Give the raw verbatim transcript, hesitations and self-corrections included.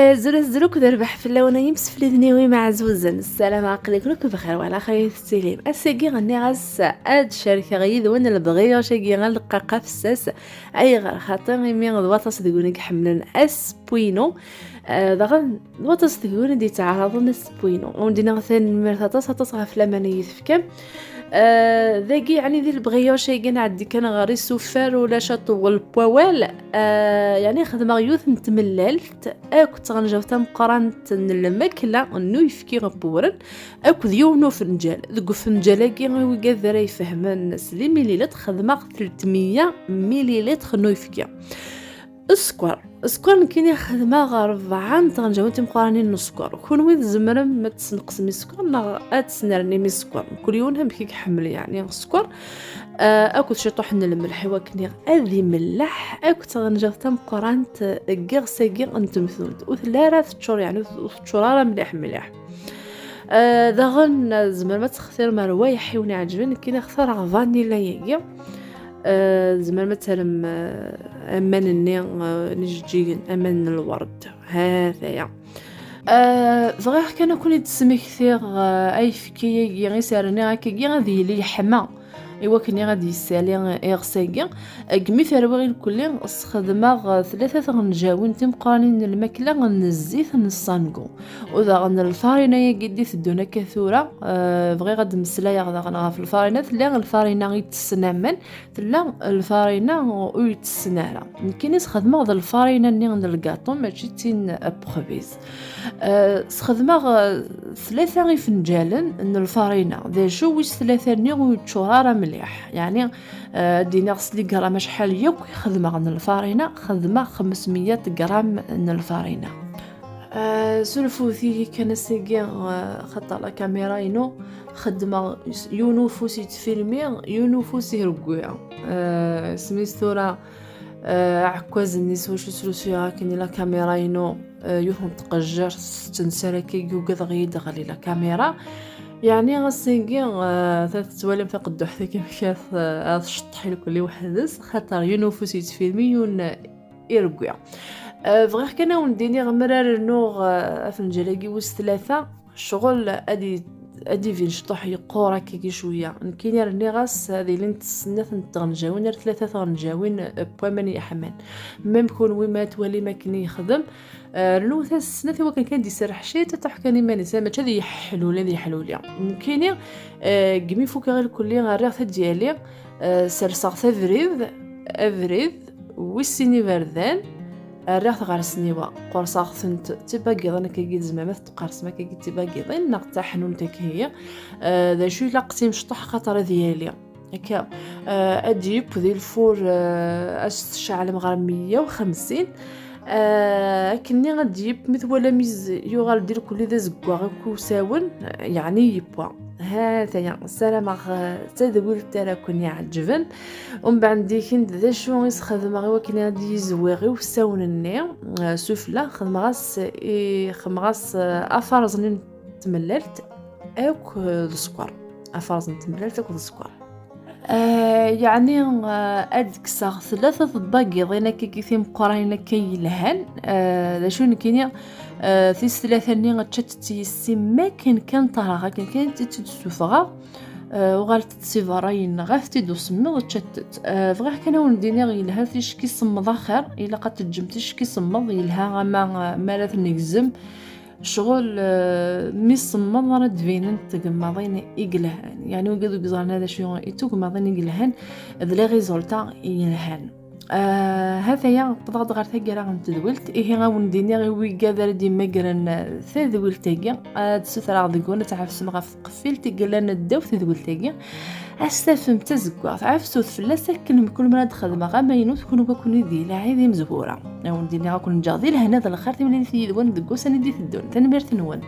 Azul azul akked rrbeḥ fell-awen ay imsefliden-iw imeɛzuzen. Ssalam, aql-iken akk bxir, wala xir i tettilim. Ass-agi nniɣ-as ad cerkeɣ yid-wen lebɣi-agi aleqqaq afessas. Ayɣer? Xaṭi imi d waṭas deg-wen i iḥemmlen asewwi-inu. Eh, daɣen d waṭas deg-wen i d-yettɛaraḍen asewwi-inu. Ur d-iniɣ tanemmirt aṭas, aṭas ɣef laman i yi-tefkam. Eh, dagi, yeɛni, di lebɣi-agi nɛeddi kan ɣer isufar, ulac aṭewwel n wawal. Eh, yeɛni, xedmeɣ yiwet n tmellalt akked tɣenjawt tameqqrant n lmakla n uyefki n wewren akked yiwen n ufenǧal. Deg ufenǧal-agi, i wigad ara ifehmen s limililet, xedmeɣ tletmeyya mililitr n uyefki. Sskeṛ. Sskeṛ nekkini xedmeɣ rebɛa n tɣenjawin timeqqranin n sskeṛ. Kunwi tzemrem ad tesneqsem sskeṛ neɣ ad tesnernim sskeṛ. Mkul yiwen amek i iḥemmel, yeɛni, sskeṛ, ah, akked ciṭuḥ n lmelḥ i wakken ad imelleḥ akked tɣenjawt tameqqrant deg yiɣes-agi n temtunt. Ur telli ara teččur, yeɛni, ur teččur ara mliḥ mliḥ. Ah, daɣen, ah, tzemrem ad textirem rwayeḥ i wen-iɛeǧben. Nekkini xtareɣ vanilla-agi. Ah, tzemrem ad terrem, ah, aman-nni, ah, n ijeǧǧigen, aman n lwerd. Ha-t-aya. Ah, bɣiɣ kan ad ken-id-smektiɣ, ah, ayefki-agi i s-rniɣ akkagi ad yili yeḥma i wakken ad d-yessali iɣes-agi. Deg mi terwiɣ irkelli, sxedmeɣ, ah, tlata tɣenjawin timeqqranin n lmakla n zzit n ssangu. U daɣen lfarina-agi d-iteddun akka tura, ah, bɣiɣ ad d-mmeslayeɣ daɣen ɣef lfarina. Tella lfarina itessen aman, tella lfarina ur itessen ara. Nekkini sxedmeɣ d lfarina-nni n lgaṭu, mačči d tin n pexbiz. Ah, sxedmeɣ, ah, tlata ifenǧalen n lfarina. D acu wis tlata-nni ur yeččur ara mliḥ? Yeɛni, ah, ad d-iniɣ s les grammes acḥal yakk i xedmeɣ n lfarina, xedmeɣ xemsmeyya gram n lfarina. Ah, surfet-iyi kan ass-agi, ah, xaṭer la caméra-inu xeddmeɣ s-, yiwen ufus yettfilmi, yiwen ufus iregwi. Ah, isem-is tura, ah, aɛekkaz-nni s wacu srusuyeɣ akken i la caméra-inu, ah, yiwet n tqejjirt tettensar akka, ugadeɣ-iyi-d ɣli la caméra. Yeɛni ass-agi, ah, ta tettwalim taqedduḥt-agi amek ara t-, ara tceṭṭeḥ irkelli weḥd-s, xaṭer yiwen ufus yettfilmi, yiwen iregwi. Ah, bɣiɣ kan ad wen-d-iniɣ, mi ara rnuɣ, ah, afenǧal-agi wis tlata, ccɣel ad i-, ad ibin cṭuḥ yeqqur akkagi cwiya. Nekkini rniɣ-as ad ilint snat n tɣenjawin ar tlata tɣenjawin n waman yeḥman. Même kunwi ma twalim akken i yexdem, ah, rnut-as snat i wakken kan d-iserreḥ ciṭuḥ kan iman-is, mačči ad yeḥluli, ad yeḥluli. Nekkini, ah, deg mi fukeɣ irkelli, rriɣ-t ad d-yali, ah, serseɣ-t abrid, abrid, wis sin iberdan, rriɣ-t ɣer ssniwa, qurṣeɣ-tent d tibagiḍin akkagi, tzemrem ad tent-tqersem akkagi d tibagiḍin, neɣ d taḥnunt akkagi. Ah, d acu ilaq timecṭuḥ xaṭer ad yali. Akka, ah, ad d-yeww di lfur, ah, ad s-tceɛlem ɣer meyya u xemsin. Ah, akkenni ad d-yeww, mi twalam iz-, yuɣal-d irkelli d azeggaɣ akk usawen, yeɛni yewwa. Ha-t-aya, ssarameɣ, ah, d tadwilt ara ken-iɛeǧben. Umbeɛd dikin d acu i s-xedmeɣ i wakken ad yizwiɣ i usawen-nni, ah, sufella, xedmeɣ-as i, xedmeɣ-as, ah, afarẓen n tmellalt akk d sskeṛ. Afarẓen n tmellalt akk d sskeṛ. Ah, yeɛni, ah, ad kkseɣ tlata tbagiḍin akkagi timeqqranin akka yelhan. Ah, d acu nekkini, ah, tis tlata-nni ččat-tt yessi, makken kan ṭareɣ, akken kan i tt-id-ssufɣeɣ. Ah, uɣalet-d si berra, yenɣa-t-id usemmiḍ, ččat-t. Ah, bɣiɣ kan ad wen-d-iniɣ, yelha ticki semmeḍ axir, ilaq ad teǧǧem ticki semmeḍ, yelha ama, ah, mi ara tnegzem. Ccɣel, ah, mi semmeḍ ara d-binent tgemmaḍin i yelhan. Yeɛni wigad ur yeẓran ara d acu i d tugmaḍin i yelhan, d les résultats i yelhan. Ah, ha-t-aya, wwḍeɣ-d ɣer taggara n tedwilt. Ihi, ad wen-d-iniɣ i wigad ara d-yemmagren, ah, tadwilt-agi, ad sutreɣ deg-wen ad tɛefsem ɣef tqeffilt i yellan ddaw tedwilt-agi. Ad s-tafem d tazeggaɣt, ɛefsut fell-as akken mkul mi ara d-xedmeɣ amaynut, kunwi ad ken-id-yili lɛid imezwura. Ad wen-d-iniɣ ad ken-ǧǧeɣ di lehna d lxir, timlilit yid-wen deg wussan i d-iteddun. Tanemmirt-nwen.